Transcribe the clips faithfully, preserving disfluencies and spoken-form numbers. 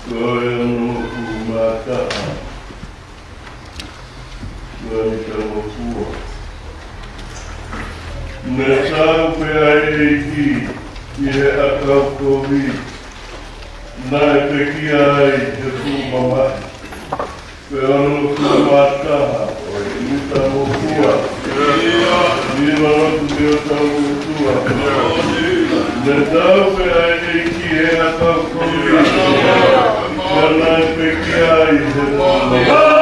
Ko e onongofulu mā taha, ko e Mita Mokua. Ne tau pē ʻa e ʻEiki ʻi he ʻakau kovi, naʻe pekia ai he fuʻu mamahi. Ko e onongofulu mā taha, ko e Mita Mokua. Viva lotu ki hotau ʻOtua. Ne tau pē ʻa e ʻEiki ʻi he ʻakau kovi, naʻe pekia ai he fuʻu mamahi.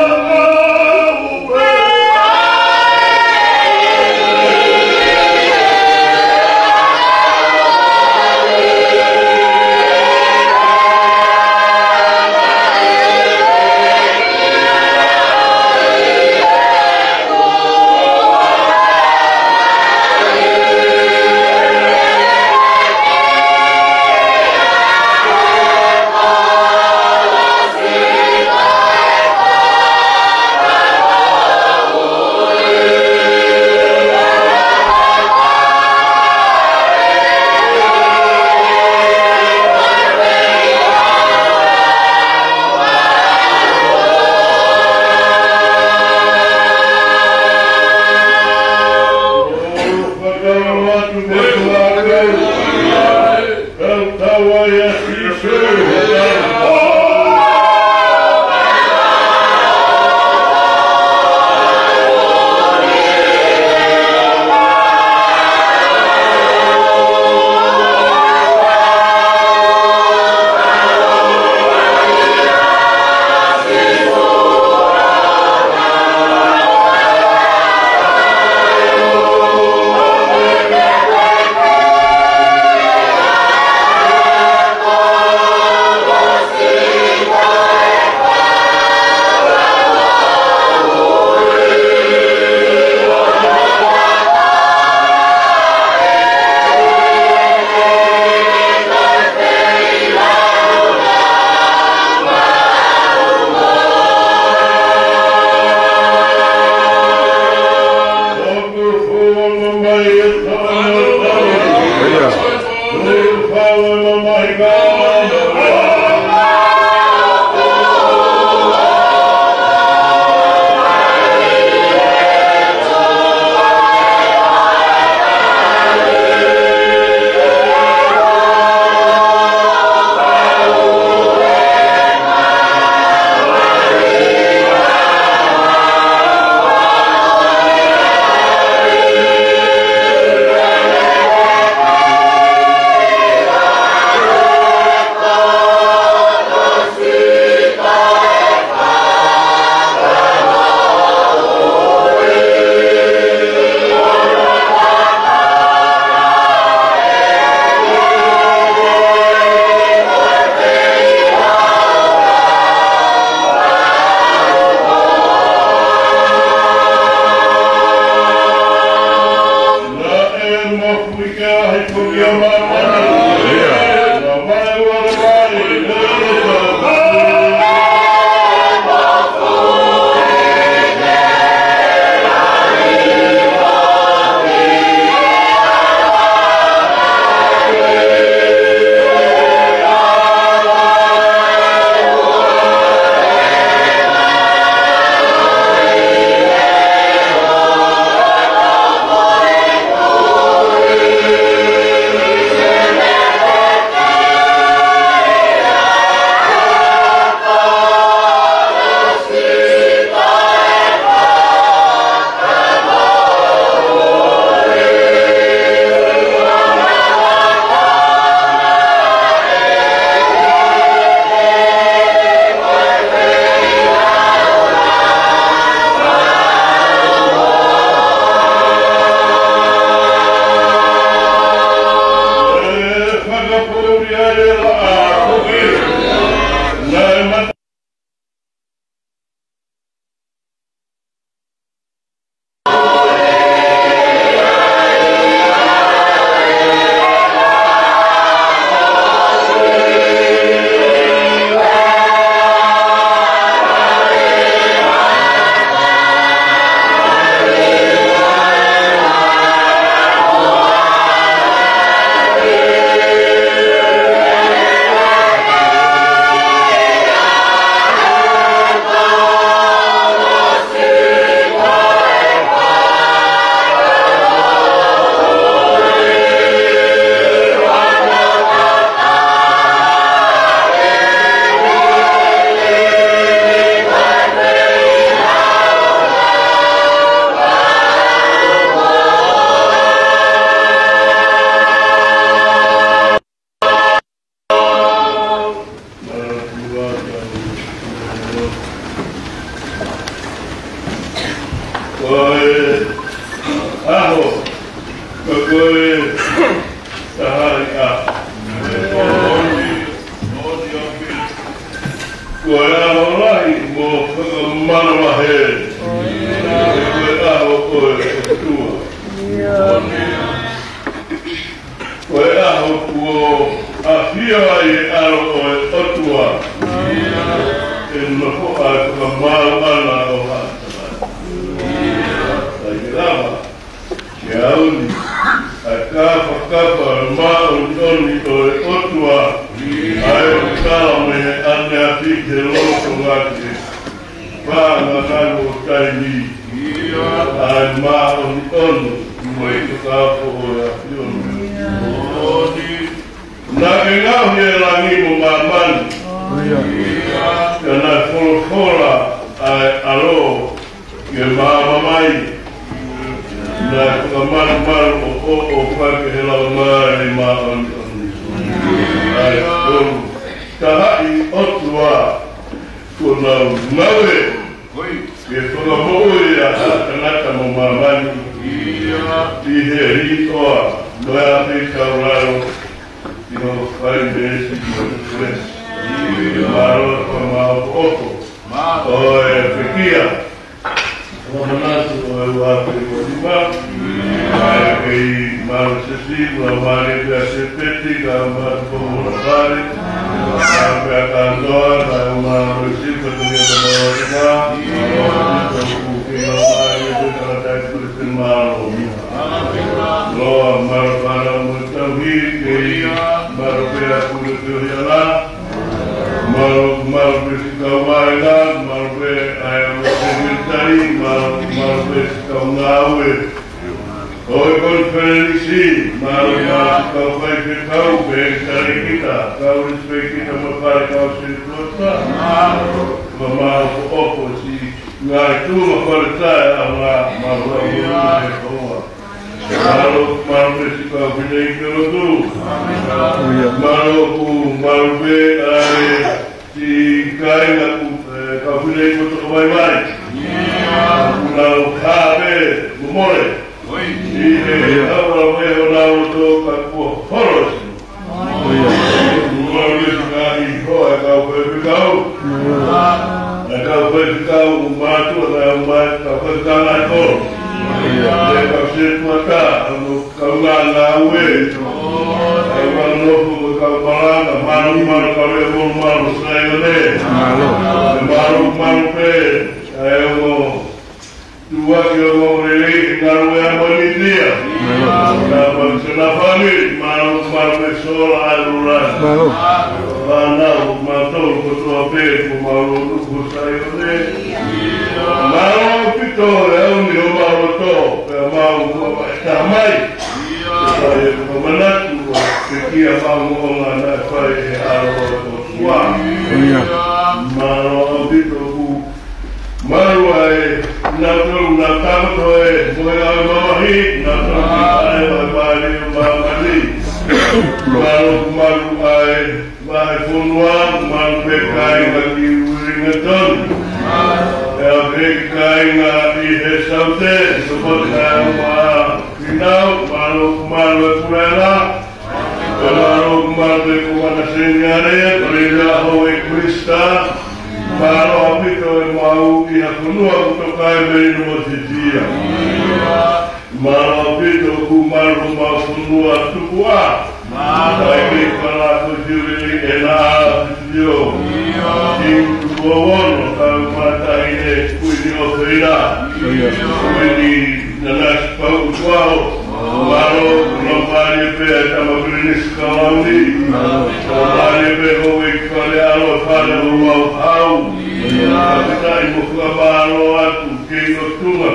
Ko e ʻaho, ko e taha ʻi ʻaho. Ko e ʻaho lahi mo fakamālō lahi. Ko e ʻaho ko e ʻOtua. Ko e ʻaho kuo ʻafio ai e ʻAlo ʻo e ʻOtua. ʻE nofo ai fakamāu ʻana ʻo haʻa tangata. ʻIkai ke lava ke aʻu ni ʻa e kāfakafa māʻoniʻoni ʻo e ʻOtua, ʻa e ʻoku tala mei he ʻaneafi ki he lotolotonga. Pea nganganu ʻo taimi ʻa e māʻoniʻoni mo e fakaofo ʻo e ʻAfiona. Naʻa ke ngaohi e langi mo māmani. Pea naʻe folofola ʻa e ʻAlo ke maama mai. Naʻe fakamalumalu ʻo ʻoʻofa ki he Laumālie Māʻoniʻoni. ʻA e tolu tahaʻi ʻOtua kuo nau ngāue ke fakamoʻui ʻa haʻa tangata mo māmani ʻi he līʻoa mo e ʻāfeitaulalo ʻi hoʻo fai meesi mo e kelesi. Mālō e fakamaopoopo ʻo e pekia ʻo e manatu ʻo e ua afe ua nima. ʻA e kei mālō sesi, mālō mālie pea Sepeti, ka mālō ko mona pale. Ka pea kātoa, ka mālō sesi, ka tō ia ka mālō sesi. Mālō sesi, ka mālō sesi, ka mālō sesi. Mālō mālō pale mo tauhi, kei mālō Pule pē ʻo e hala. Mālō, mālō pē siʻi kau vaʻinga, mālō pē ʻa e ongo sekelitali, mālō, mālō pē siʻi kau ngāue. ʻO e konifelenisi, mālō, mālō siʻi kau faifekau, pē talēkita, kau lisipeikita mo e fale kau sētuata. Mālō. Ka mālō ko ʻoku siʻi ngaahi tuʻunga fale taʻeʻaonga, mālō, mālō, mālō. Mālō, mālō pē siʻi kau fineʻeiki lotu. Mālō, ʻoku mālō pē ʻa e siʻi kāinga ʻoku, ē, kau fineʻeiki ʻoku toko vaivai. ʻOku nau hā pē mo mole. ʻI he ʻaho ʻa e ʻoku nau loto ka kuo holo. Mālō pē siʻi kau faifekau. ʻA e kau faifekau, mātuʻa, kau faifekau ngāue. ʻA e kau sētuata, ʻa e kau ngāue. ʻA e kau nofo mo e kau malanga, mālō, mālō, kau lea mo mālō Saione. Mālō. Mālō, mālō pē, ʻa e ongo tuʻuaki ʻo e ongoongolelei, ʻi he ngāue mo e mītia. Mālō. Ka ʻoku siʻona fāmili, mālō, mālō pē Sola ʻa e Lula. Mālō. Fānau, mātou kotoa pē, ko mālō nuku Saione. Mālō ʻaupito e ʻaho ni ʻo mālō tō, pea mau ko e tamai. Pea e ko manatu, ke kia mau mo ʻona na fai e ʻalo ʻo e ʻOtua. Mālō ʻaupito ʻoku mālō ai, nau tau, nau tau toe, mo e ʻaho mamahi, nau tau ki ai, ʻa e mālie ʻo māmani. Mālō, mālō ai, vahefonua, mālō pē kāinga ki Uelingatoni. ʻIo pē kāinga ʻi he Saute, sopota ʻa e ʻOtua, mālō, mālō e puleʻanga, Mālō, mālō e kōmata seniale, Palēmia Houʻeiki Minisitā. Mālō ʻaupito e mau ʻi ha fonua ʻoku tokaimaʻi mo siʻisiʻi. Mālō ʻaupito ʻoku mālō homau fonua tukuʻa. Mālō. Kae kei fala ko siule ʻena ʻa siʻisiʻi. Siʻi tuku ono, kau mata ʻi he Kuini ʻo Feila. Kuini Nanasipauʻu Tuʻaho. Mālō, mālō mālie pē ʻa e tama Pilinisi Kalauni. Mālō. Mālō mālie pē Houʻeiki Fale ʻAlo, Fale ʻo Mauhau. Fakafetaʻi mo fakamālō atu ki he ʻOtua.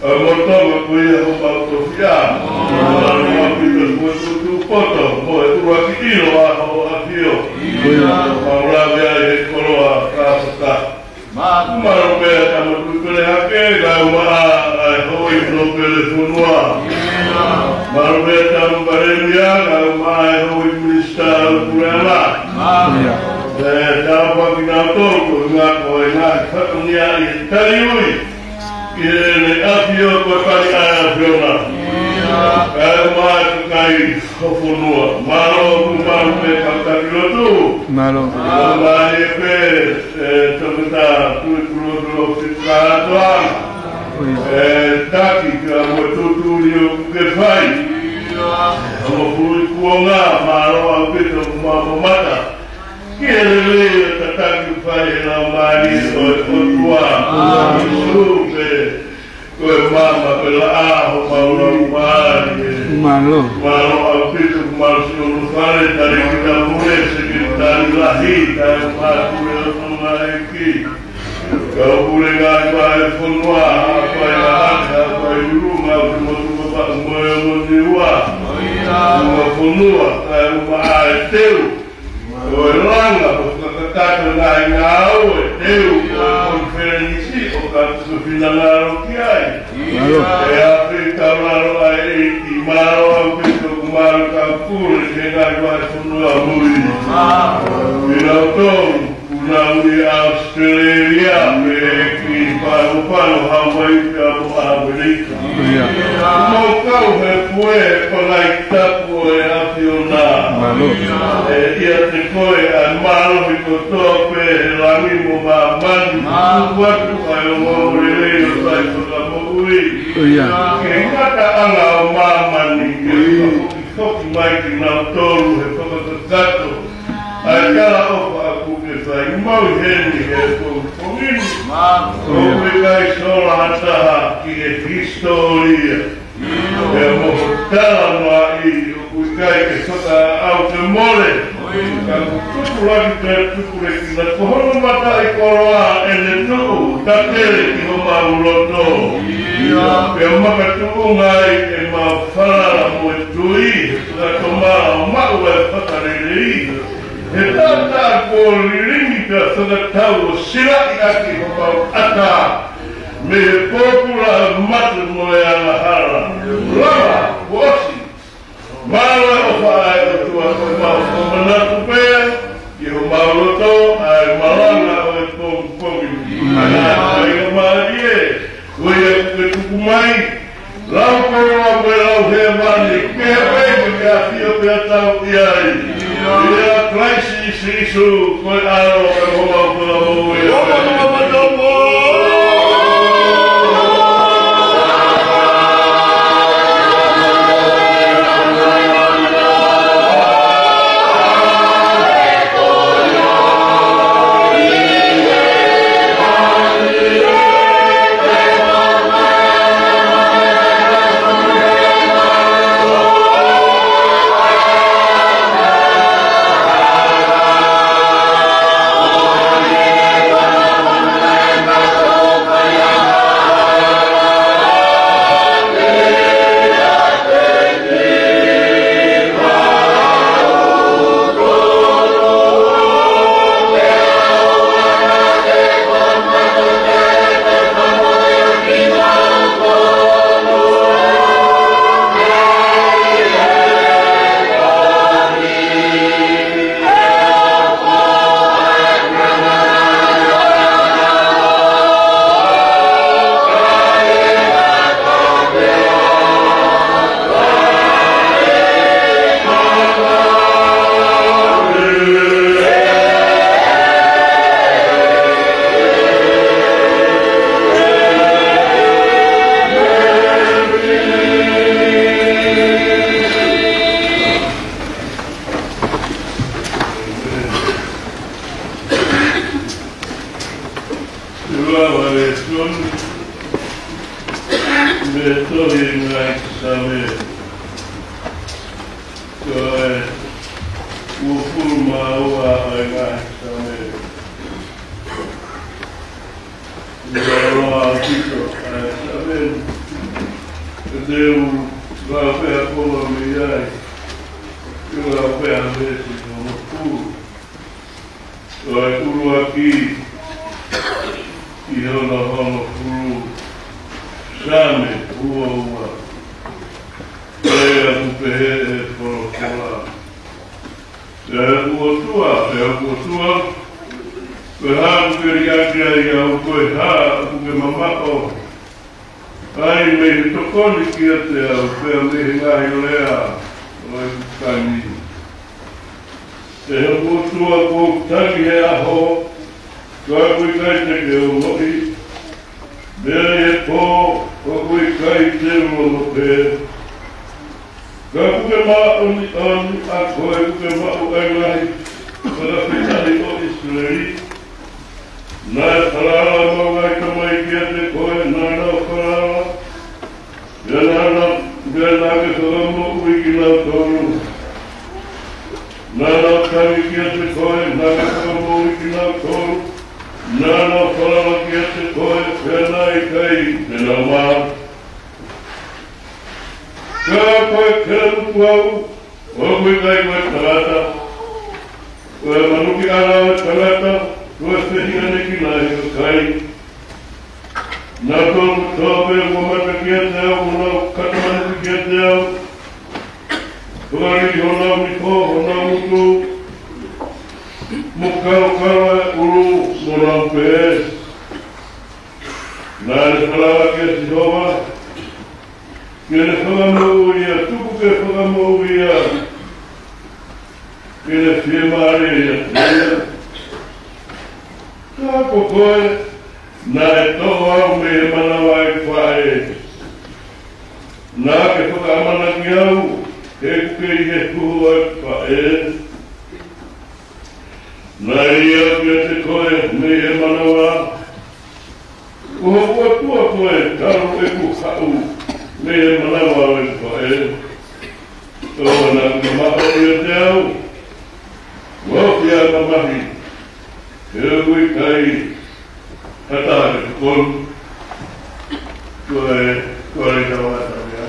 ʻA e motuʻa ko ia homau tofiʻa. Mālō ʻaupito mo e tuʻutuʻu poto, mo e ʻuluaki ʻilo ʻa Hoʻo ʻAfio. Mau lave ai he koloa kāfaka. Mālō pē ʻa e tama Tuʻipelehake, kae ʻumaʻā ʻa e houʻeiki nōpele fonua. Mālō pē ʻa e tama Palēmia, kae ʻumaʻā e houʻeiki minisitā ʻo e puleʻanga. Pea tāpuakiʻi kinautolu koeʻuhi ko e ngaahi fatongia ʻi he taliui ki Heʻene ʻAfio ko e Kau ʻa e ʻAfiona. Kae ʻumaʻā e kakai ʻo e fonua. Mālō ʻaupito pē kau taki lotu. Mālō. Mālō pē, ē, Toketā Tuʻipulotu Lofika Kātoa. Ē, taki kia mo e tuʻutuʻuni ʻoku ke fai. Mo e kuonga, mālō ʻaupito mo e mamata. Ki he lelei ʻo e tataki ʻoku fai ʻe he Laumālie ʻo e ʻOtua. Mālō. Sīsū pē, ko e maama pē laʻā homau laumālie. Mālō. Mālō ʻaupito, mālō siʻono fale, Talēkita Mule, Sekelitali Lahi, kae ʻumaʻā e Puleʻanga ʻo Tonga ʻEiki. Kau pule ngaahi vahefonua, haʻa faiʻanga, haʻa failulu, ngāue ʻi he motu, mapaʻu mo e ongo Niua. Mo e fonua, kae ʻumaʻā e teu ʻo e langa, ʻo fakakakato e ngaahi ngāue, teu ʻo e konifelenisi, ʻo ka tuku finangalo ki ai. Mālō. ʻE ʻafeʻi taulalo ʻa e ʻEiki, mālō ʻaupito ʻoku mālō kau pule ki he ngaahi vahefonua muli. Mālō. Kinautolu ʻoku nau ʻi ʻAositelēlia, pea ki Palopalo, Hauaiʻi pea mo ʻAmelika. ʻIo. Mau kau he pue, he pangai tapu ʻo e ʻAfiona. Mālō. ʻE ʻiate koe ʻa e mālohi kotoa pē he langi mo māmani. Mālō. Tuku atu ʻa e ongoongolelei ʻo e fai fakamoʻui. ʻIo. Ki he ngataʻanga ʻo māmani, ke foki mai kinautolu he fakakakato ʻa e kalaʻofa ʻoku ke fai mau heni he pongipongi ni. ʻOku ʻikai sola ha taha ki he hisitōlia. Pea mo e talanoaʻi ʻoku ʻikai ke fakaʻau ke mole. Ka tupulaki pea tupulekina, ko hono mataʻikoloa ʻene tuʻu tatele ki homau loto. Pea makatuʻunga ai ʻemau falala mo e tui, ka tō mai ʻo maʻu ʻa e fakalelei. He taʻataʻa kuo lilingi pea fakatau ʻo silaʻi ʻaki homau ʻatā mei he pōpula ʻo e mate mo e angahala. Lava, kuo ʻosi. Mālō e ʻofa ʻa e ʻOtua, ko ʻemau fakamanatu pē ki homau loto ʻa e malanga ʻo e pongipongi ni. ʻA e faingamālie ko ia kuo ke tuku mai. Lau koloa mo e lau hēvani, ke pehē ke ke ʻafio pea tau ʻi ai. ʻIa Kalaisi Sīsū, ko e ʻAlo ʻo e homau Fakamoʻui. Ua vale tonu, mei he tohi Ngaahi Saame. Ko e uofulu mā ua ʻa e Ngaahi Saame. Ua loa ʻaupito ʻa e Saame. Te u lau pē ʻa e kolo mei ai. Te u lau pē ʻa e veesi hono uofulu. Ko e ʻuluaki ki hono hongofulu, Saame ua ua. Ko ia ʻoku pehē ʻe he folofola. ʻE hoku ʻOtua, ʻe hoku ʻOtua, ko e hā ʻoku ke liʻaki ai au, ko e hā ʻoku ke mamaʻo ai mei he tokoni kiate au, pea mei he ngaahi lea ʻo ʻeku kani? ʻE hoku ʻOtua, kuo u tangi he ʻaho, ka ʻoku ʻikai te ke ongoʻi, pea ʻi he pō, ʻoku ʻikai te u longo pē. Ka ʻoku ke māʻoniʻoni, ʻa koe ʻoku ke maʻu ʻa e ngaahi fakafetaʻi ʻo ʻIsileli. Naʻe falala ʻemau ngaahi tamai kiate koe, naʻa nau falala, pea naʻa nau, pea naʻa ke fakamoʻui kinautolu. Naʻa nau tangi kiate koe, naʻa ke fakamoʻui kinautolu. Naʻa nau falala kiate koe, pea naʻe ʻikai te nau mā. Ka ko e kelemuku au, ʻoku ʻikai ko e tangata, ko e manukiʻanga ʻo e tangata, ko e fehiʻanekina ʻa e kakai. Naʻa nau toʻo pē ʻenau mata kiate au, ʻo nau katamanaki kiate au. Fakalili honau nifo, honau ngutu, mo kalokalo ʻa e ʻulu, mo nau pehē, naʻa ne falala kia Sihova ke ne fakamoʻui ia, tuku ke fakamoʻui ia, ke ne fiemālie ia. Ka ko koe, naʻe toʻo au mei he manava ʻo ʻeku faʻē. Naʻa ke fakaʻamanaki au, he ʻoku ke ʻi he huhu ʻo ʻeku faʻē. Naʻe lī au kiate koe mei he manava. Ko hoku ʻOtua koe, talu ʻeku haʻu mei he manava ʻo ʻeku faʻē. ʻO naʻa ke mamaʻo ʻiate au. Mamahi, he ʻoku ʻikai ha taha ke tokoni, ko e, ko e tau ata ia.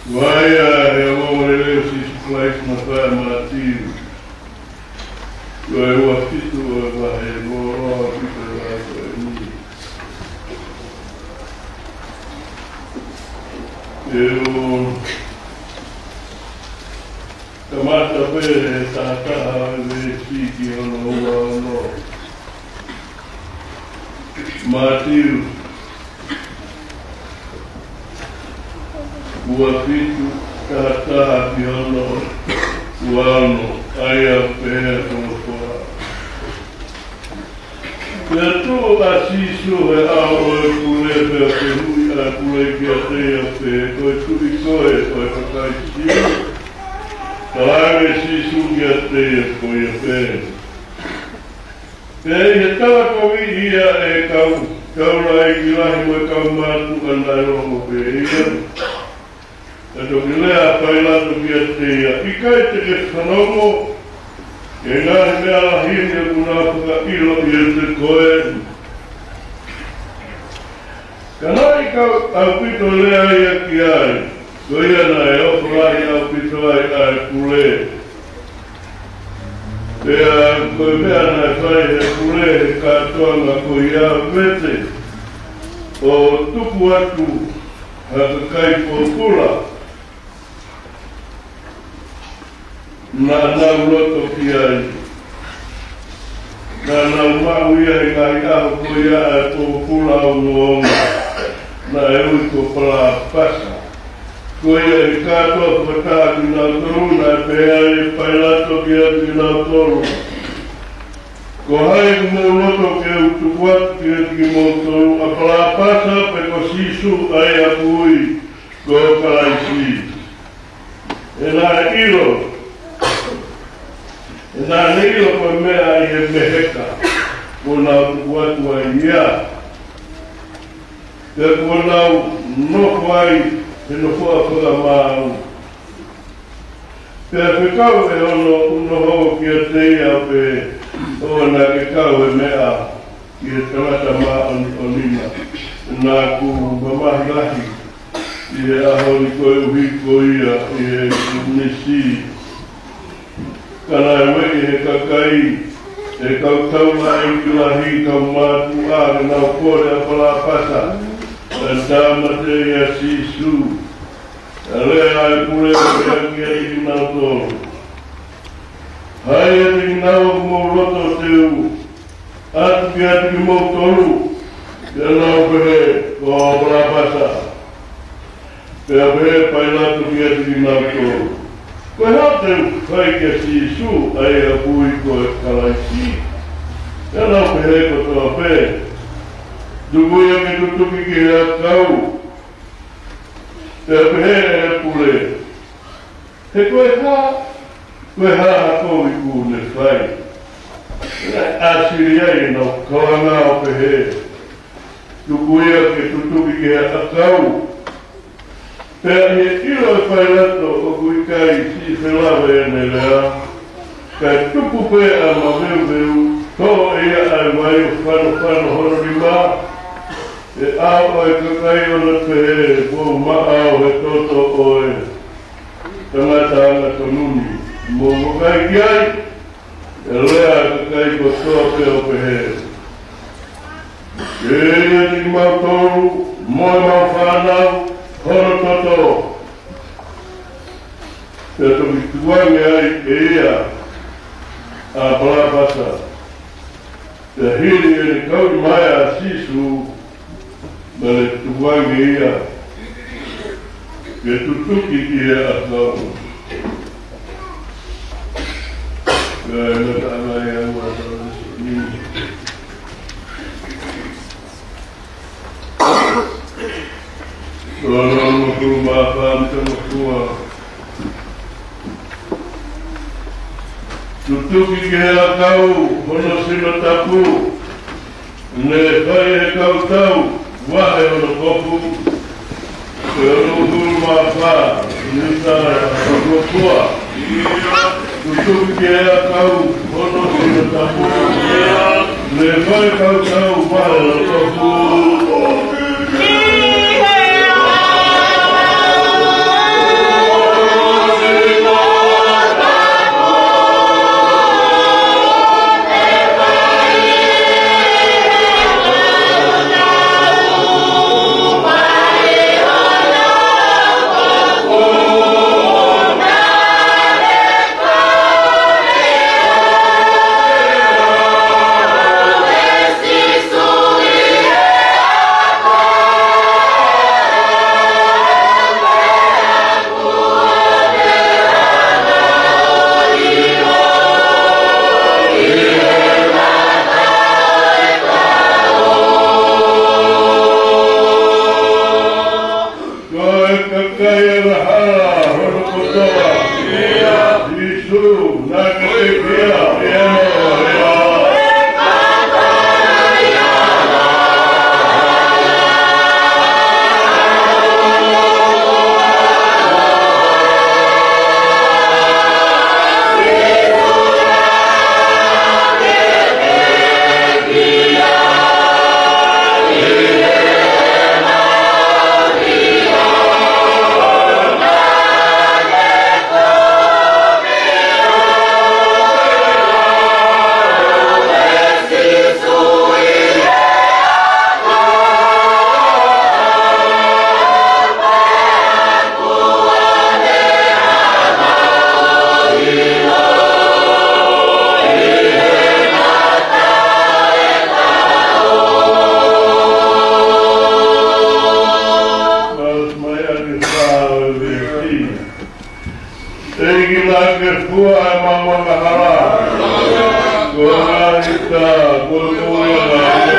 Vakai ʻa e ongoongolelei ʻo Sīsū Kalaisi naʻe fai ʻe Mātiu. Ko e ua fitu ʻo e vahe, mo e ua fitu ʻo e vahe ko eni. ʻE u kamata pē he taha taha ʻo e veesi ki hono ua ono. Mātiu ua fitu, taha taha ki hono ua ono, ʻa ia ʻoku pehē ʻa e tokoua. Pea tuʻu ʻa Sīsū he ʻao ʻo e pule, pea fehuʻi ʻa e pule kiate ia, pehē, Ko e tuʻi koe ʻo e kakai Siu? Talaange ʻe Sīsū kiate ia, Ko ia pē. Pea ʻi he talakoviʻi ia ʻe he kau, kau taulaʻeiki lahi mo e kau mātuʻa naʻe longo pē ia. Pea toki lea ʻa Pailato kiate ia, ʻIkai te ke fanongo ki he ngaahi meʻa lahi ni ʻoku nau fakaʻilo ʻiate koe? Ka naʻe ʻikai ʻaupito lea ia ki ai, ko ia naʻe ofo lahi ʻaupito ai ʻa e pule. Pea ko e meʻa naʻe fai ʻe he pule he kātoanga ko ia, vete ʻo tuku atu ha kakai pōpula, naʻa nau loto ki ai. Naʻa nau maʻu ia he ngaahi ʻaho ko ia ʻa e pōpula ongoongo, naʻe ui ko Palāpasa. Ko ia ʻi he kātoa fakataha kinautolu, naʻe pehē ai ʻe Pailato kiate kinautolu, Ko hai ʻoku mou loto ke u tuku atu kiate kimoutolu, ʻa Palāpasa pe ko Sīsū ʻa ia ʻoku ui ko Kalaisi? He naʻe ʻilo, he naʻa ne ʻilo ko e meʻa ʻi he meheka kuo nau tuku atu ai ia, pea kuo nau nofo ai he nofoʻa fakamaau. Pea fekau ʻe hono ʻunoho kiate ia, pehē, ʻOua naʻa ke kau he meʻa ki he tangata māʻoniʻoni na. Naʻa ku mamahi lahi ʻi he ʻaho ni koeʻuhi ko ia ʻi heʻeku misi. Ka naʻe ueʻi ʻe he kakai, ʻe he kau taulaʻeiki lahi, kau mātuʻa, ke nau kole ʻa Palāpasa, kae tāmateʻi ʻa Sīsū. Pea lea ʻa e pule, pehē kiate kinautolu, Hai ʻiate kinaua ʻoku mou loto te u ʻatu kiate kimoutolu? Pea nau pehē, Ko Palāpasa. Pea pehē ʻe Pailato kiate kinautolu, Ko e hā te u fai kia Sīsū ʻa ia ʻoku ui ko e Kalaisi? Pea nau pehē kotoa pē, Tuku ia ke tutuki ki he ʻakau. Pea pehē ʻe he pule, He ko e hā, ko e hā ha kovi kuo ne fai? Naʻe ʻāsili ai ʻenau kaungā ʻo pehē, Tuku ia ke tutuki ki he ʻakau. Pea ʻi he ʻilo ʻe Pailato ʻoku ʻikai siʻi felave ʻene lea, kae tupu pē ʻa e maveuveu, toʻo ʻe ia ʻa e vai ʻo fanofano hono nima. ʻE ʻao ʻa e kakai ʻo na pehē, Mou maʻa au he toto ʻo e tangata angatonu ni, mou vakai ki ai. ʻE lea ʻa e kakai kotoa pē ʻo pehē, Ke ʻiate kimautolu mo ʻemau fānau hono toto. Pea toki tukuange ai ʻe ia ʻa Palāpasa. Pea hili ʻene kauʻi mai ʻa Sīsū, naʻa ne tukuange ia ke tutuki ki he ʻakau. Pea ʻi he taʻanga ia ua tau ni. Tolongofulu mā fā, mita makua. Tutuki ki he ʻakau hono sino tapu, ne fai ʻe he kau tau, vahe hono kofu. Tolongofulu mā fā, mita makua. Tutuki ki he ʻakau hono sino tapu, ne fai ʻe he kau tau, vahe hono kofu. ʻEiki, naʻa ke fua ʻa e maama ʻa e hala. Ko e ngaahi tā, ko e moʻui ʻa e ngaahi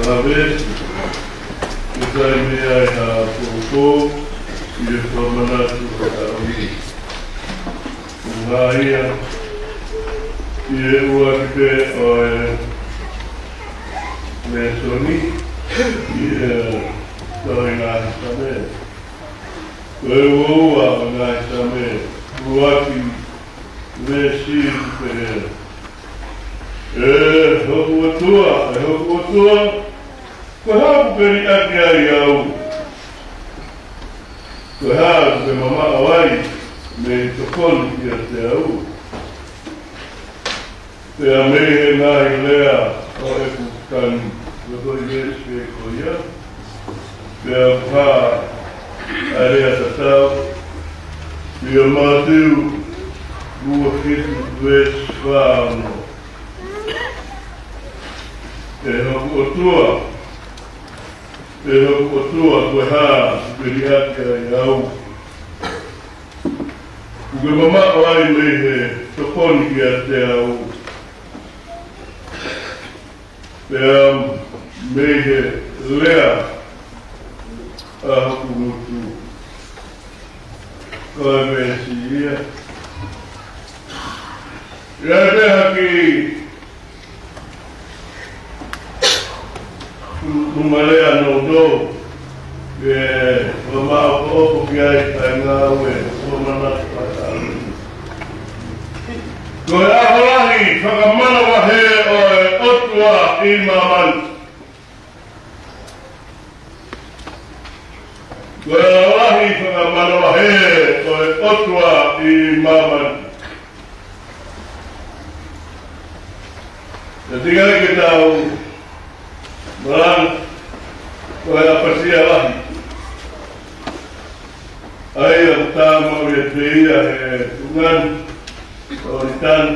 Amen. Ko e taimi ʻa e ʻaho ko ē ʻi he fakamanatu ʻa e ʻaho ni. Ngaahi ia, ʻi he ua ki pē ʻo e lēsoni, ʻi he tohi Ngaahi Saame. Ko e ua ua ʻo e Ngaahi Saame, ua ki veesi pehē. ʻE hoku ʻOtua, ʻe hoku ʻOtua, ko e hā ʻoku ke liʻaki ai au? Ko e hā ʻoku ke mamaʻo ai mei he tokoni kiate au? Pea mei he ngaahi lea ʻo ʻeku kani, ko e veesi ko ia. Pea ʻoku hā ʻa e lea tatau, ʻia Mātiu ua fitu veesi fā ono. ʻE hoku ʻOtua, ʻe hoku ʻOtua, ko e hā ʻoku ke liʻaki ai au? ʻOku ke mamaʻo ai mei he tokoni kiate au, pea mei he lea ʻa hoku ngutu? Ko e veesi ia. ʻIo, pea hake ʻumalea nounou, ke fakamaʻopoʻopo ki ai ʻa e ngāue ʻo e fakamanatu ʻa e ʻaho ni. Ko e ʻaho lahi fakamanavahē ʻo e ʻOtua ʻi māmani. Ko e ʻaho lahi fakamanavahē ʻo e ʻOtua ʻi māmani. Ka ʻikai ke tau malanga, ko e ʻapasia lahi. ʻA ia ʻoku tau maʻu ʻiate ia he ʻulungāanga ʻo e tanu,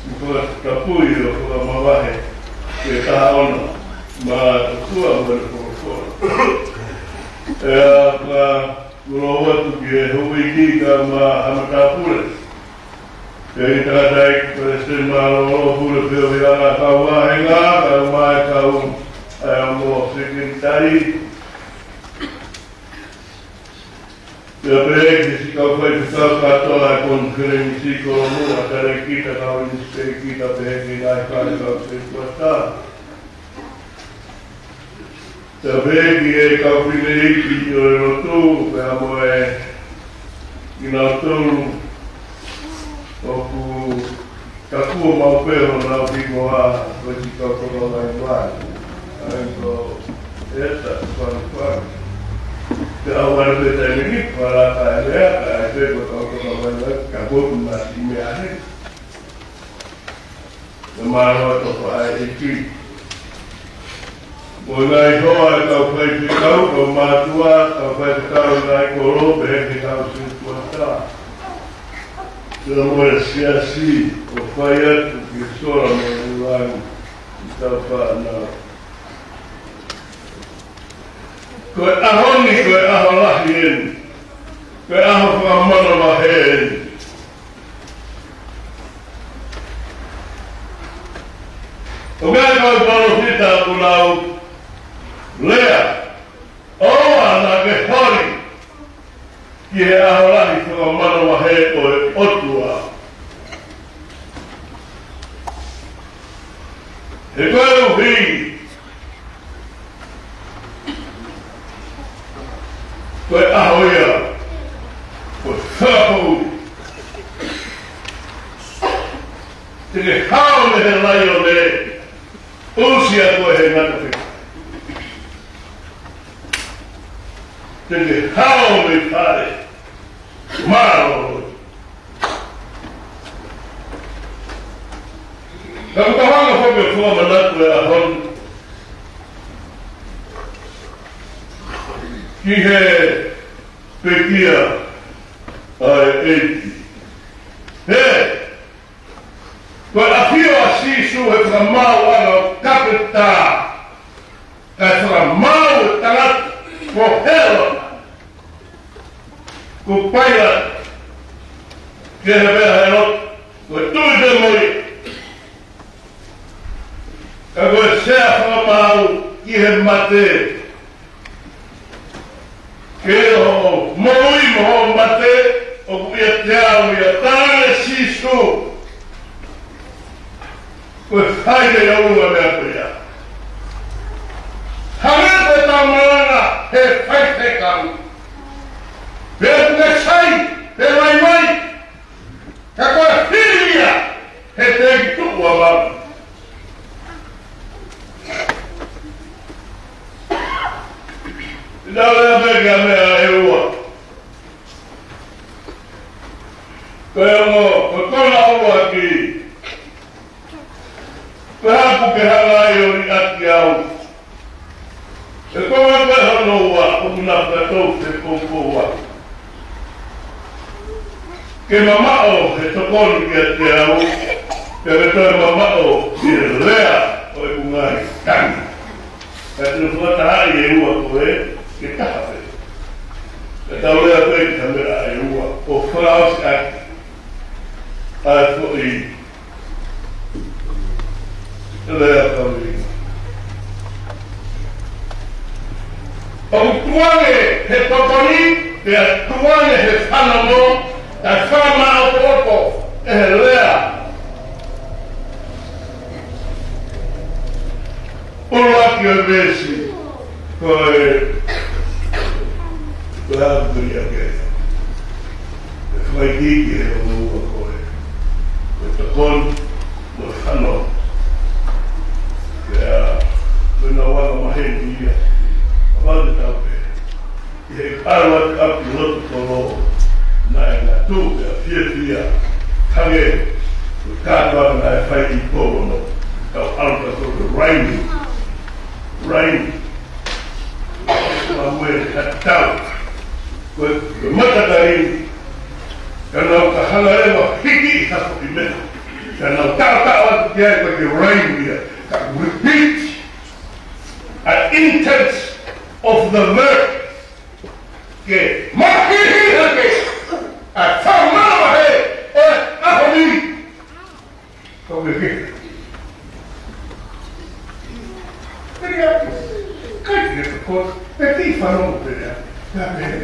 ʻi he fakatapui ʻo e fakamavahe ki he taha ono, mā tokua mo e folofola. ʻIo, ka kulo atu ki he houʻeiki kae ʻumaʻā ha matāpule. Kei tangataʻeiki, palesiteni mālōlō, pule feohiʻanga, kau vāhenga, kau Sekelitali, pea pehē ki he siʻi kau faifekau kātoa ʻa e konifelenisi, kolomuʻa, talēkita, kau minisitā, pehē ki he ngaahi fale kau setuata. Pea pehē ki he kau fefine ʻi he lotu, pea mo e kinautolu ʻoku kakua maʻu pē honau hingoa, ko e siʻi kau tokolahi mai. ʻA ia ko e ta fanga fanga. Pea ʻoua pē taimi ni, pea laka e lea, ka ʻai pē ko e kau tokolahi mai, ka ko e na si me ahe. Naʻa mālō ʻa e tofa ʻa e ʻEiki. Mo e ngaahi hoa ʻa e kau faifekau, kau mātuʻa, kau faifekau ngaahi kolo, pehē ki he kau setuata. Pea mo e siasi, ʻoku fai atu ki he sola mo e langi, ʻi he tau fānau. Ko e ʻaho ni, ko e ʻaho lahi eni. Ko e ʻaho fakamanavahē eni. ʻOku ʻi ai e kau palōfita ʻoku nau lea, ʻoua naʻa ke holi ki he ʻaho lahi fakamanavahē ʻo e ʻOtua. He koeʻuhi ko e ʻaho ia, ko e fakapoʻuli. Te ke hao mei he laione, ʻusi ʻa koe he ngata feka. Te ke hao mei fale, mālōlō. Ka ʻoku ou hanga foki ʻo fakamanatu e ʻaho ni ki he pekia ʻa e ʻEiki. He, ko e ʻafio ʻa Sīsū he fakamaauʻanga ʻo kapitā, kae fakamaau e tangata ko Hēlota, ko Pailato, ke he pea Hēlota, ko e tui pē mo ia. Ka ko e sea fakamaau ki he mate. Ke hoʻo moʻui mo hoʻo mate, ʻoku ʻiate au ia, tala ʻe Sīsū. Ko e fai ʻe ia ʻa e meʻa ko ia. Hangē ko e tau malanga he faifekau. Pea ʻoku ke sai, pea vaivai. Ka ko e fili ia, he teʻeki tuʻu ʻa māmani. Ina lea pē ki he meʻa ʻe ua. Ko e ongo, ko e konga ʻuluaki. Ko e hā ʻoku ke hanga ai ʻo liʻaki au. He ko e meʻa hono ua, ʻoku na ka tau te poupou ua. Ke mamaʻo he tokoni kiate au, pea ke toe mamaʻo ki he lea ʻo ʻeku ngaahi tangi. Ka te u fakatahaʻi e ua ko ē, ke taha pē. Ka tau lea pē ki he meʻa ʻe ua, ʻo fakaʻosi ʻaki ʻa e foʻi lea kau ʻi. ʻOku tuʻu ange he tokoni, pea tuʻu ange he fanongo, kae fakamāʻopoʻopo ʻe he lea. ʻUluaki ʻo e veesi, ko e, ko e ʻapi ia ke. Ko e fakaʻikiki he ongo ua ko ē. Ko e tokoni, mo e fanongo. Pea, ko e ngaahi anga maheni ia. ʻA ia te tau pehē. ʻI he ʻalu atu ʻapi lotu kolo, naʻe ngatu pea fiefia. Hangē, ko e kātoanga naʻe fai ʻi Polono. Kau ʻalu ka ko e raini. Raini. Maue ka tau. Ko e, ko e matakali. Ka nau ka hanga leva hiki ha foʻi meʻa. Ka nau taʻotaʻo atu ki ai ko e raini ia. Ka repeat. An intent of the verb. Ke mahihi hake ʻa e fakamāvahe ʻo e ʻaho ni. Kau ke ke. ʻIkai ke tokoni, pea kiʻi fanongo pē lea, pea pehē,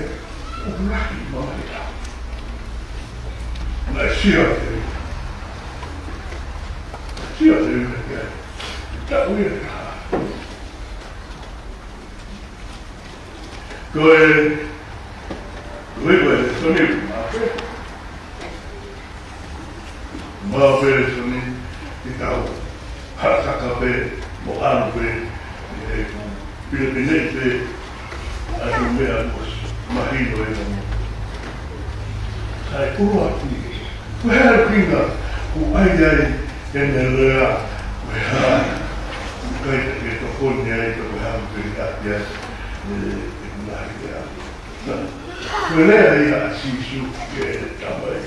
ʻoku lahi mamahi ʻaupito. Naʻe sio atu, sio atu ia ki ai. Taʻu ia ʻe taha. Ko e, ko e, ko e, ko e, Māfele. Māfele, Soni, ke tau hakahaka pē, mo ʻalu pē, ʻi he pinepine pē ʻa e meʻa kuo ʻosi mahino ʻe namu. Sai, ʻuluaki, ko e hā e ʻuhinga ʻoku ʻai ai ʻene lea, ko e hā, ʻikai ke tokoni ai, ko e hā, ʻoku pehē ʻaki ai, ʻe, ʻe, ko e hā, ʻe, ʻa. Ko e lea ia ʻa Sīsū ki heʻene Tamai.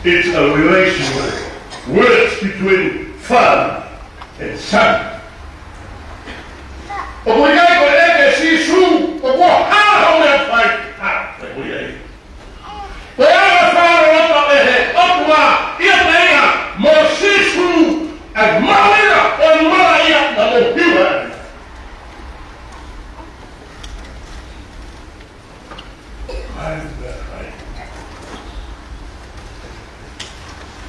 It's a relational words between Father and Son. ʻOku ʻikai ko e ʻeke ʻe Sīsū, ʻoku ʻi ai ha meʻa ʻe fai, ha, ʻoku ʻi ai. Ko e anga fāloloto ʻe he ʻOtua ʻiate ia mo Sīsū, ʻa e mahuʻinga ʻo e malaʻia naʻa mo hiva. Ai, ai.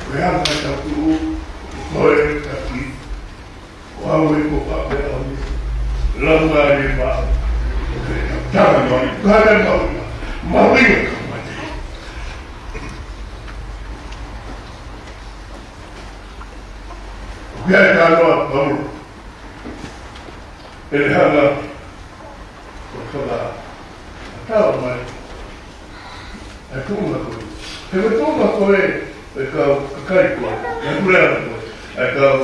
Ko e anga ʻetau tuʻu, ko e taki, ʻo au e ko pape au ni. Lau mai e pa. Tama mai, kare mau, mau ia ka mate. Ko e anga ʻa Paula. ʻE hanga ʻo fakatau mai ʻa e tuʻunga ko ē. He ko e tuʻunga ko ē ʻa e kau kakai ko ē, ʻa e puleʻanga ko ē, ʻa e kau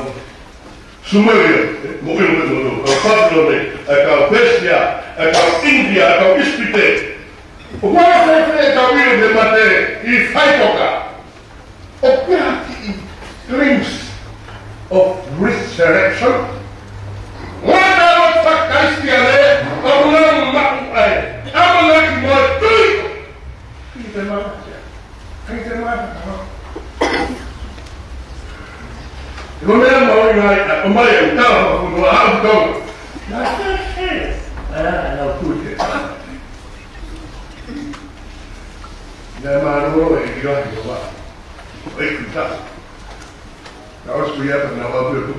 Sumeria, mo ʻilo mo ʻilo, kau Papilone, ʻa e kau Pēsia, ʻa e kau ʻInitia, ʻa e kau ʻIsipite. ʻOku ʻikai ke fēfē ʻetau ʻilo e mate ʻi he faipoka? ʻOku ʻi ai ha kiʻi glimpse of resurrection? Ngata o fakakalisitiane, ʻoku nau maʻu ai ʻamanaki mo e tui. ʻI te mata. ʻI te mata. Ko e meʻa mahuʻinga ia, ʻa, ʻomai ʻa e tala ʻo e ʻOtua ʻa e tau. Naʻe fēfē ʻa e, ʻa e, ʻa e tui ke. Naʻe mālōlō e ʻiloa ʻi o wa. ʻOi kuta. Naʻe ʻosi ia ka naʻe ʻalu atu.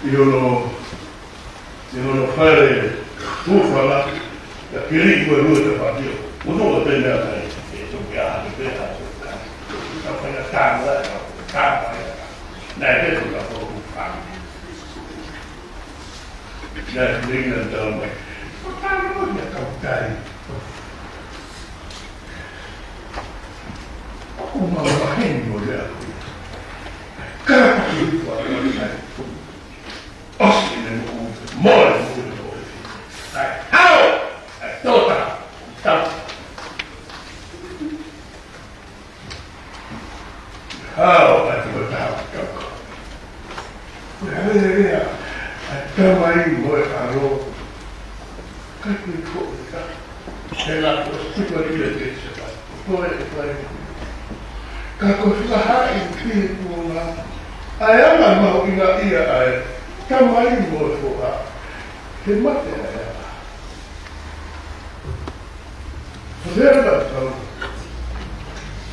ʻI hono, ʻi hono fale hūfanga, ka kiri kua lua te patio. Mo no te mea kai, ʻe to ke aha te pea, ka fai a tanga, ka fai a. Naʻe te to ka fai hūfanga. Naʻe te mea tau mai. Ko tau mo ia kau tai. ʻOku mau maheni mo lea ko ia. Kātaki ua ua kai. ʻOsi ne mo ui. Mo e mo ui mo e. ʻAi, hao! ʻAi, tō taha. Tau. Hao, ʻai ko taha, tau. Ko e hale lea ʻa e Tamai mo e ʻAlo. Ka ko e ko e ka. He la ko e tuku atu ia ke se ka. Ko e, ko e. Ka ko e fakahaʻi pē kuonga. ʻA e anga mahuʻinga ia ʻa e Tamai mo e Foha. He mate ʻa e ʻAlo. Ko e lea ʻa Paula.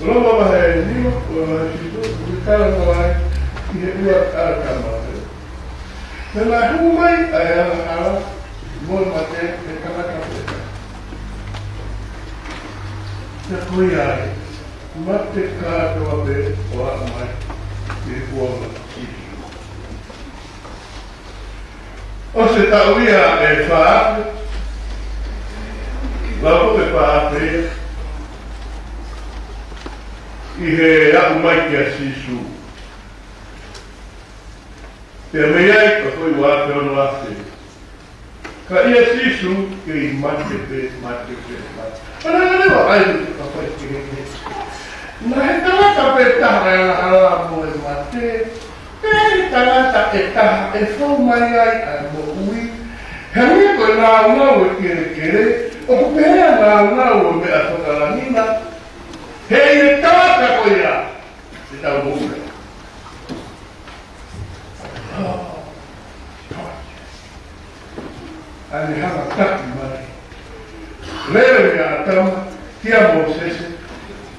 Loma vahe nima, loma vahe fitu, ʻoku tala mai ai ʻi he ua ʻa e tama. Pea naʻe hū mai ʻa e angahala mo e mate he tangata pē. Pea ko ia ai, mate kātoa pē ʻo aʻu mai ki he kuonga. ʻOsi e taʻu ia ʻe fā afe, lau ko e fā afe ia, ʻi he aʻu mai kia Sīsū. Pea mei ai ka ko e ua afe ono afe. Ka ʻia Sīsū kei mate pē, mate pē, mate. ʻAna ʻana wa ai ka fai ke he. Naʻe tangata pē taha ʻa e angahala mo e mate. Pea ʻi he tangata ʻe taha ʻe fou mai ai ʻa e moʻui. He ʻoku ʻi ai ko e nāunau ʻo e kelekele, ʻoku pehē ʻa e nāunau ʻo e meʻa fakalangi na. He ʻi he tangata ko ia, ʻe tau moʻui.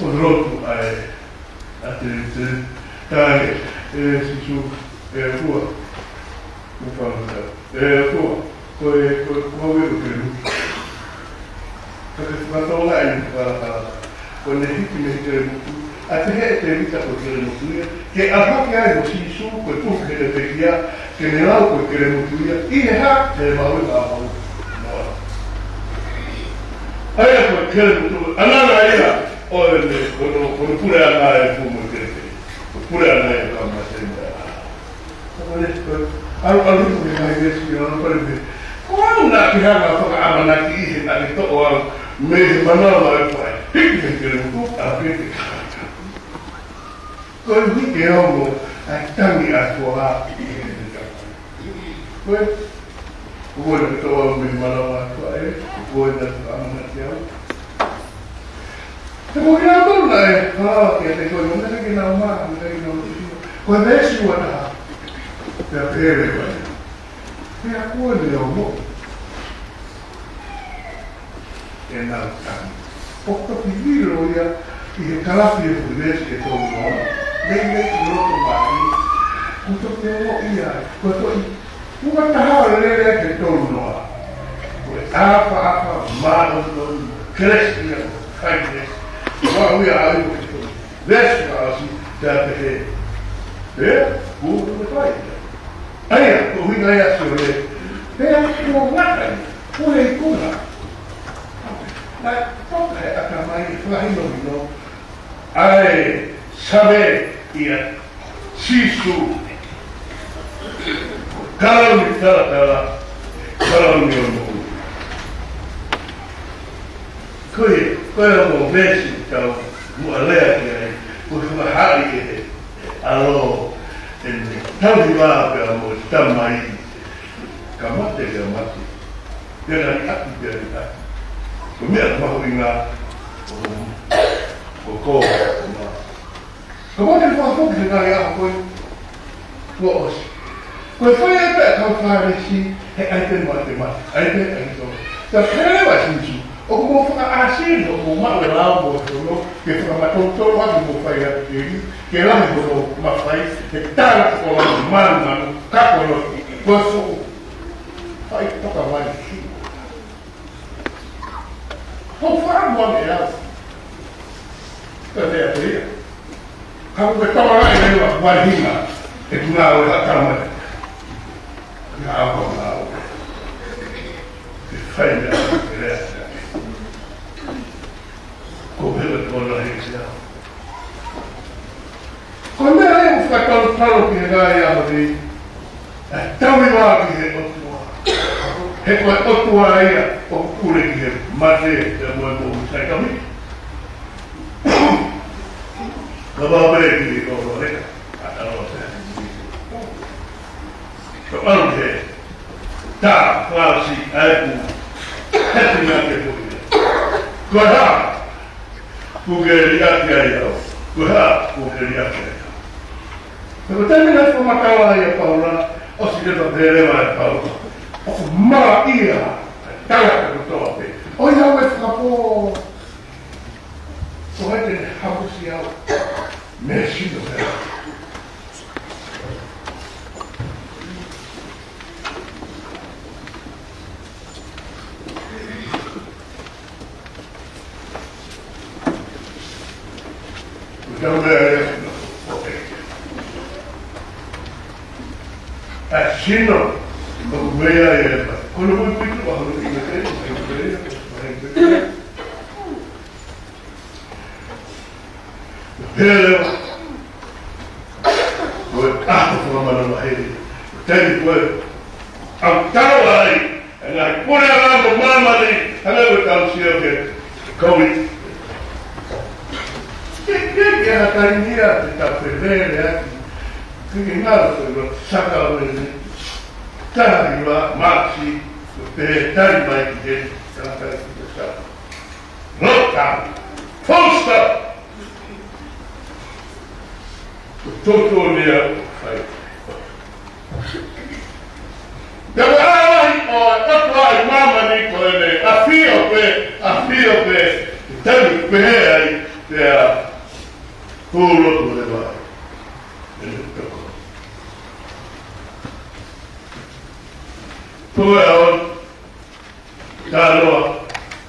ʻo lotu ai, ʻa e, ʻa e, ʻa e, ʻe Sīsū, ʻe ʻOtua, mo fanga, ʻe ʻOtua, ko e, ko e, ko e, ko e kelemutu. Ka ke fakatokangaʻi e kalakala. Ko ʻene hiki mei he kelemutu, ʻa e pehē ʻe Tēvita ko e kelemutu ia, ke ʻalu hake ai mo Sīsū, ko e tuku ki heʻene pekia, ke ne lau ko e kelemutu ia, ʻi he hā, he maui maui. ʻA ia ko e kelemutu, ʻa e anga ia, ʻo e, ko hono, ko hono puleʻanga e fuʻu moʻui kelekele. Ko e puleʻanga ia ka mate mo e ʻalu, ʻalu hifo ki he ngaahi veesi ʻo e palopalema. Ko au naʻa ke hanga ʻo fakaʻamanaki ʻi he naʻa ke toʻo au mei he manava ʻo e faʻē. Hiki he kelemutu, ʻa ke te kākā. Koeʻuhi ke ongo ʻa e tangi ʻa e toa ʻi he kākā. Ko e, ko koe naʻa ke toʻo au mei he manava ʻo e faʻē, ko koe naʻa ke fakaʻamanaki au. He ko kinautolu naʻe hala kiate koe, naʻe ʻikai ke nau maʻu, naʻe ʻikai ke nau sio. Ko e veesi ua taha. Pea pehē leva ia. Pea kuo ne ongoʻi ʻenau tangi. ʻOku toki lilo ia ʻi he kalafi e fuʻu veesi ʻe tolu noa. Meimei ʻi loto mai. ʻOku toki ongoʻi ia. Ko e toki ua taha ʻo e lele ʻe tolu noa. Ko e ʻapaʻapa, māʻoniʻoni, kelesi ia, kindness. Ua ui a ai ko e tolu. Veesi ʻa ʻosi, pea pehē. Pea, kuo ne fai. ʻA ia, ko e ʻuhinga ia Sione. Pea kuo ngata ia, kuo ne ikuna. Naʻe toka he ʻatamai, fakahinohino. ʻA e Same ia Sīsū. Kalauni talatala, kalauni ʻo e moʻui. Ko ia, ko ia mo e veesi tau muʻa lea ki ai, ko e fakahaaʻi ʻe he ʻAlo ʻene tauhi vā pea mo e Tamai, ka mate pea mate. Pea ka liʻaki pea liʻaki. Ko e meʻa mahuʻinga, ʻo, ʻo ko, ʻo ma. Ka mate fakafoki he ngaahi ʻaho ko ē. Kuo ʻosi. Ko e fai ai pē ʻa e kau Fālesi, he ʻai pē mate mate, ʻai pē ʻai tō. Ka pehē leva ʻe Sīsū, ʻoku mou fakaʻāsili, ʻoku mou maʻu e lao mo e fono, ke fakamatotolo ʻaki hoʻomou fai ʻakeli, ke lahi hoʻomou mafai, he tala ko e lao manu manu, ka ko e lao, ko e fuʻu fai toka mai ki. Ko fakamoʻoni ʻe au. Ka te ate ia. Ka ko e tama ngai nei wa wahina. E tuna o e hatama. Nga au ko nga au. Ke fai mea ke lea. Ko hela tona he sia. Ko e meʻa ia ʻoku fakatalotalo ki he ngaahi ʻaho ni, ʻa e tauhi vā ki he ʻOtua. He ko e ʻOtua ia ʻoku pule ki he mate, pea mo e moʻui taʻengata. Ka vā pē ki he kolo heka, ʻa talo te. Ka ʻalu he tā, fāsi, ʻa e pū. He tino ke pū ia. Ko e hā, kuo ke liʻaki ai au. Ko e hā, kuo ke liʻaki ai au. Pea ko e taimi naʻe fakamatala ai ʻa Paula, ʻosi leva pehē leva ʻe Paula. ʻOku malaʻia, tala kotoa pē. ʻOiauē fakapō. Ko hai te ne hamusi au. Mei he sino pē. Ko e tau lea ia. ʻA e sino, ʻoku meʻa ia. Ko e moʻui pito, ʻa hono ʻi meʻa, ʻi meʻa, ʻi meʻa. Pea leva. Ko Ko e ʻaho fakamanavahē. Taimi ko ē ʻoku tau ai, ʻa e ngaahi puleʻanga ʻo māmani, hangē ko ʻetau sio ki he Covid. Ke, ke, ke ʻi ai ha taimi ia te tau fevele ʻaki. Ke, ke ngalo ko e lo saka o e ni. Taha hiva, Maʻasi, ko e pehē taimi mai ki he, tangata ki he saka. Lockdown. Full stop. Ko e totonu ia ʻoku fai. Ka ko e ʻaho lahi ʻo e ʻOtua ʻi māmani ko ʻene ʻafio pē, ʻafio pē, taimi pehē ai, pea hū lotu leva ai. ʻEne toko. Ko e ʻaho Talanoa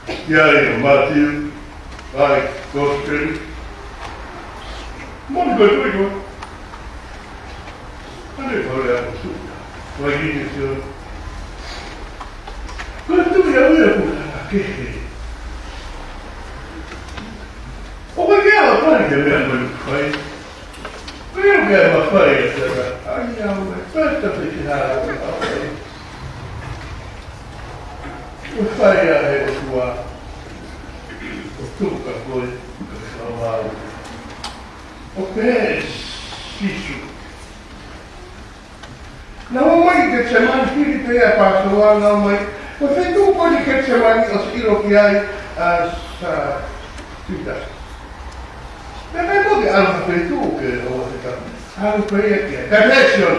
ki ai ʻa Mātiu, ʻa e Kosipeli. Moʻoni ko e tui ko ē. ʻA e fale a ko tu. Ko e kiʻi sio. Ko e tui ʻa ia ko e kanga kehe. ʻOku ʻikai ke ala pali ke meʻa mai fai. Ko ia ke mafai ʻa e tangata. ʻAi au e pata pe ke hā. ʻO fai ʻa e ʻOtua, ʻo tuku kia koe, ka ke fakamālō. ʻO pehē ʻe Sīsū. Naʻa nau ō mai ki Ketisemani, hili pē ʻa e Pāsova, naʻa nau ō mai. Ko e feituʻu ko eni Ketisemani ʻoku ʻilo ki ai ʻa Sātane. Pea ʻikai ke ʻi ai ha feituʻu ke ʻoua te tau ʻalu pē ia ki ai. Ka ko Sīsū,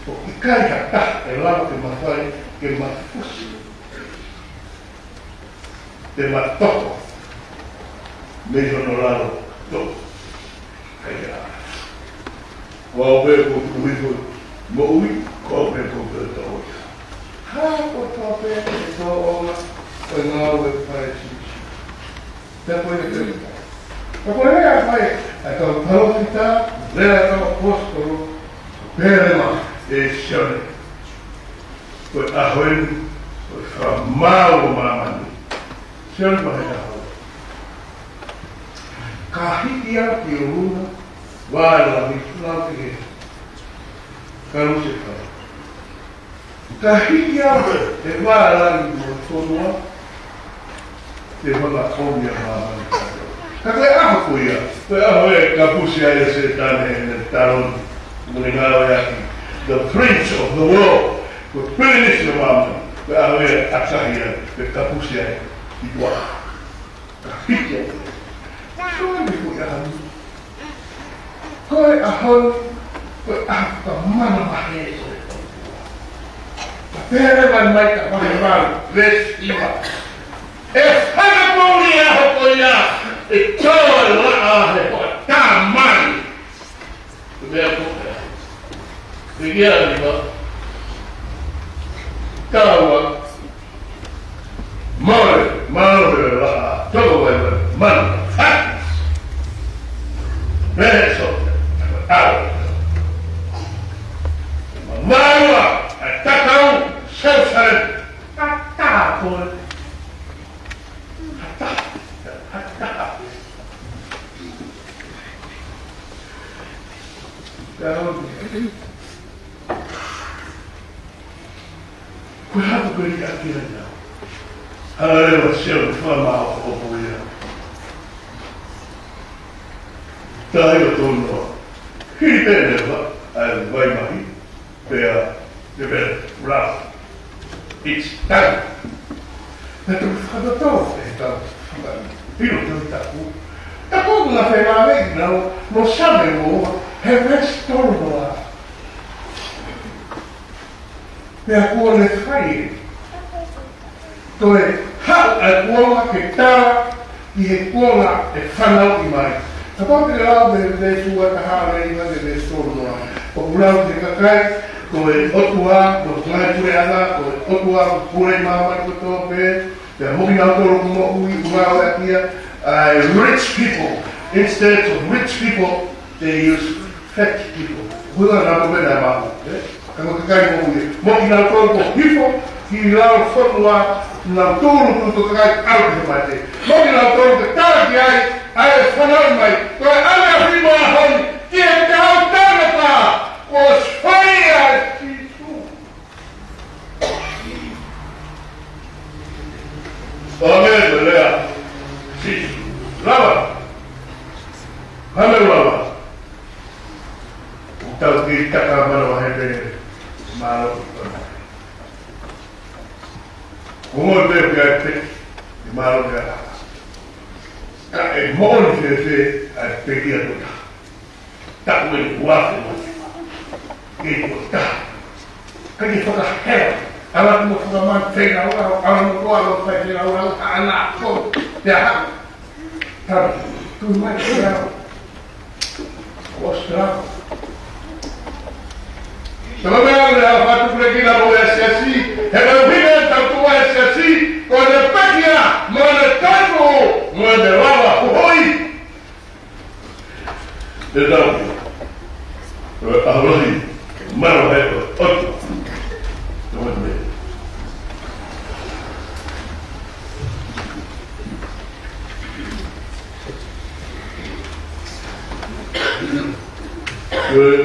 ʻoku ʻikai ha taha ʻe lava ke mafai ke mafusi. Te ma toko mei hono lalo toko. ʻIkai ha. Ko au pē ʻoku ou tuku hifo moʻui, ko au pē ʻoku ou toko. Hā kotoa pē ʻe tōʻonga, ko e ngāue ʻa Sīsū. Pea ko e pē. Pea ko e lea ʻa e, ʻa e kau palōfita, lea ʻa e kau ʻaposetolo, pehē leva ʻe Sione. Ko e ʻaho eni, ko e fakamāu ʻo māmani. Sione vahe taha ua. Ka hiki au ki ʻolunga, vā ʻa e Lami, lau ki he kalusefai. Ka hiki au he vā ʻa e Lami mo e fonua, te u hanga ʻo ʻomi ʻa māmani. Ka ko e ʻaho ko ia, ko e ʻaho ʻe kapusi ai ʻa Sētane ʻene taloni, mo ʻene ngāueʻaki, the prince of the world, ko e pilinisi ʻo māmani, ko e ʻaho ia ʻe ʻakahi ai, ʻe kapusi ai, ʻi tuʻa. Ka hiki au. Sio ange ko e ʻaho ni. Ko e ʻaho ni, ko e ʻaho fakamanavahē ʻo e ʻOtua. Ka pehē mai ka vahe valu, veesi hiva. ʻE fakamoʻui ʻa e ʻaho ko ia, ʻe toe laʻā he hoʻatā mali. Ko e meʻa ko ē. Ko ia ni ma. Kaua. Mole, mālō e laʻā, toko vai vai, manu, haki. Meso, au. Mālō, ʻa e tatau, Selusalema. Tatau, tatau, tatau. Tatau. Ko e hā ko e liʻaki ai nau. Hanga leva ʻe Sione ʻo fakamāʻopoʻopo ia. Tahi o tono. Hili pē leva ʻa e vai mahi. Pea, te pea, rā. It's time. Pea tau fakatotolo, ʻe tau fakatotolo taku. Taku ngā fēlave nau, mo Same mo, he veesi tolu noa. Pea kuo ne fai. Toe haʻu ʻa e kuonga ke tala ʻi he kuonga ʻe fanauʻi mai. Kapau te ke lau mei he veesi ua taha mo e hiva ki he veesi tolu noa. ʻOku lau ki he kakai, ko e ʻOtua, ko e ngaahi puleʻanga, ko e ʻOtua, ko e pule ʻi māmani kotoa pē, pea mo kinautolu ʻoku moʻui, ʻoku ngāueʻaki ia, ʻa e rich people, instead of rich people, they use fat people. Ko e ʻuhinga naʻa ko e meʻa naʻe maʻu, ē? Ka ko e kakai moʻui. Mo kinautolu kuo hifo ki lalo fonua, nautolu ko e kakai ʻalu ki he mate. Mo kinautolu ke tala ki ai, ʻa e fanauʻi mai. Ko e ʻaneafi mo e ʻaho ni, ki he kau tangata. Tau ki taka mana wa he pē, mālō ki tona. Ko mo pē pē ai pē, mālō ki a. Ka e moʻoni fēfē ʻa e pekia ko ta. Ta ko e ua ko ta. Ke ko ta. Ka ke fakahela. Ala mo fakamana fenau, ala mo ko ala fai fenau, ala ana ko. Te aha. Tapu, tu mai ke au. Ko struggle. Tala mea le a fatu kule kina mo e siasi, he ka vina ta ko e siasi, ko e pekia, mo e tatu, mo e lava, ko hoi. Te tau. Ko e ʻaho lahi, maro he ko, ʻOtua. Tau mai. Good.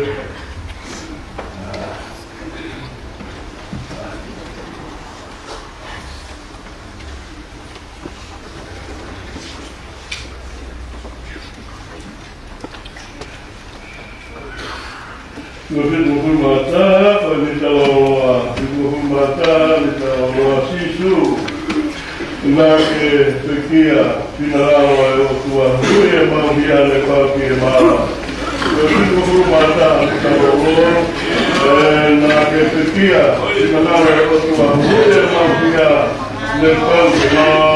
Ko e fitu mā taha, ko e mita ʻo, fitu mā taha, mita ʻo Sīsū. Naʻa ke pekia, finangalo ʻa e ʻOtua, hui e mau hia ne pau ki he mala. Ko e fitu mā taha, mita ʻo, e, naʻa ke pekia, finangalo ʻa e ʻOtua, hui e mau hia ne pau ki he mala.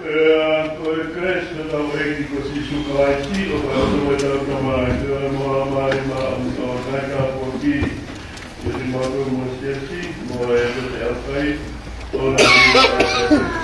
Pea ko e kelesi ʻa hotau ʻEiki ko Sīsū Kalaisi, ʻofa ʻa e ʻOtua mo e Tamai, pea mo e Laumālie Māʻoniʻoni, ʻo taʻengata ʻo e ʻEiki, ʻiate kimautolu mo e siasi, mo e ʻEiki ʻo e ʻaukai, ʻo na